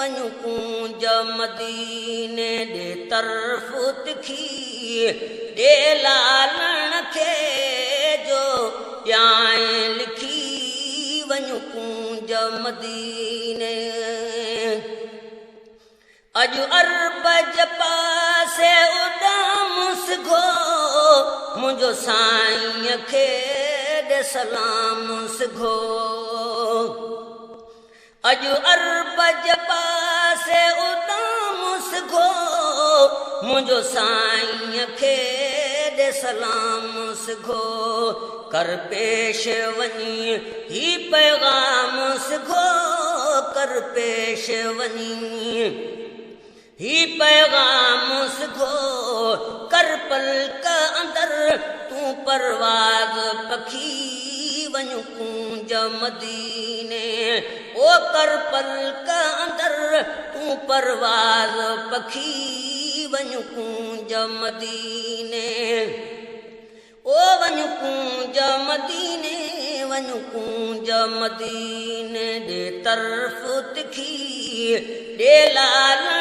وڃ ڪونج مديني ڏي طرف تکي ڏي لالڻ کي جو ڏيانء لکي وڃ ڪونج مديني. اڄ عرب جي پاسي اڏام سگهو، منهنجو سائينء کي ڏي سلام سگهو. اڄ عرب جي پاسي اڏام سگهو، منهنجو سائينء کي ڏي سلام سگهو. ڪر پيش وڃي هي پيغام سگهو، ڪر پيش وڃي هي پيغام سگهو. ڪر پلڪ اندر تون پرواز پکي وڃ ڪونج مديني، او ڪر پلڪ اندر تون پرواز پکي وڃ ڪونج مديني. او وڃ ڪونج مديني، وڃ ڪونج مديني ڏي طرف تکي ڏي لالڻ